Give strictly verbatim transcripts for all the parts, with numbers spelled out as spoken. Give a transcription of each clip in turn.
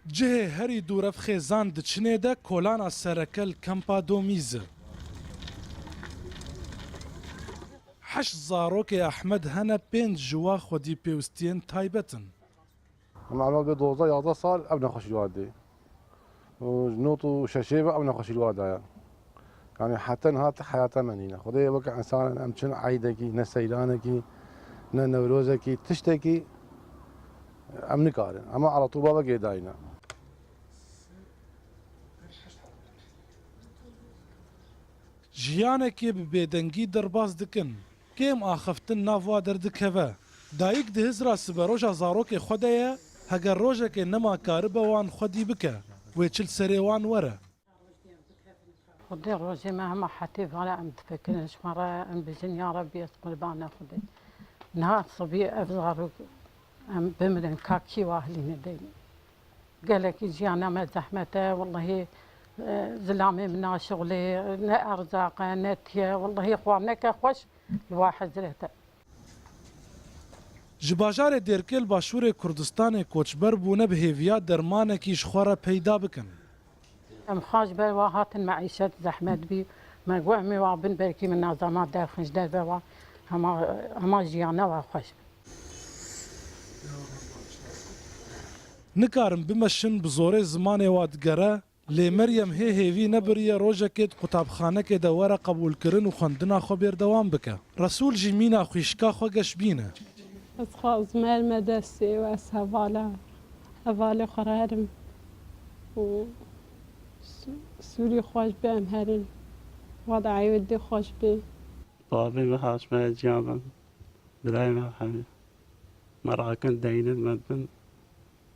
Cihê herî dûr ev xêzan diçinê de kolana sereke li Kempa Domîz e. Heşt zarokê Ehmed hene, pênc ji wa xwedî pêwistiyên taybet in. Em Elal bê dozdeh yazdeh sal ev nexweşî li wan dê. Û ji not û şeşê ve ev nexweşî li wan daye. Yanî heta niha ti heyata me nîne. Xwedê weke însanan em çin eydekî, ne seyranekî, ne newrozekî, tiştekî em nikarin. Ema elatûba vekê dayne. Jiyanekê bi bêdengî derbas dikin. Kêm axiftin nav wa derdikeve. Dayik di hizra siberoja zarokê xwe de ye, heger rojekê nema karibe wan xwedî bike, wê çi li serê wan were. Xwedê rojê me hema hetê vana em difikirin, ji xwe re em bijin, ya Rebbî ez qurbana Xwedê. Niha sibî ev zarok em bimirin, ka kî wa hilîne deyne. Gelekî jiyana me zehmet e, wellahî, e, zilamê min naşixulê, ne erzaq e, ne tiye, wellahî xwarineke xweş li wa hezret e. Ji bajarê Dêrkê li başûrê Kurdistanê koçber bûne bi hêviya dermanekî ji xwe re peyda bikin. Em xwe ji ber wa hatin, meîşet zehmet bî. Me got, em ê wa bin, belkî min nazama derxin ji derve wa. Hema, hema jiyana wa xweş. Nikarin bimeşin, bi zorê zimanê wa digere, lê Meryem hê hêvî nebiriye rojekê di qutabxanekê de were qebûlkirin û xwendina xwe bêrdewam bike. Resûl jî mîna xwîşka xwe geşbîn e. Ez xwazim herime destê û ez hevala, hevalê xwe re herim û Sû-, Sûrî xweş be, em herin. Wedayê wê dê xweş be. Bavê me haşme ciya min, birayê me hemî. Me rakin deynin me bin,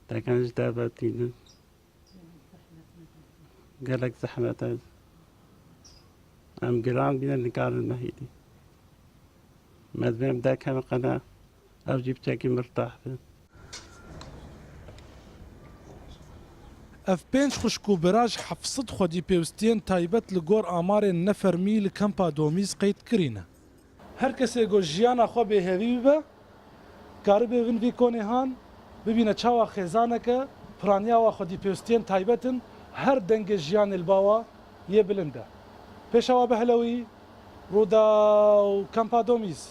teken ji derve tînin. Gelek zehmet e. Em giran bîne nikarin me hîdî. Me divê em derkevin qene, ev jî biçekî mirtah be. Ev pênc xwişk û bira ji heft sed xwedî pêwistiyên taybet li gor amarên nefermî li Kempa Domîz qeyd kirîne. Her kesê ku jiyana xwe bêhevî bibe, karibe bin vî konê han, bibîne çawa xêzaneke piraniya wa xwedî pêwistiyên taybet in, her dengê jiyanê li ba wa yê bilind e. Pêşawa Behlewî, Rûdaw, Kempa Domîz.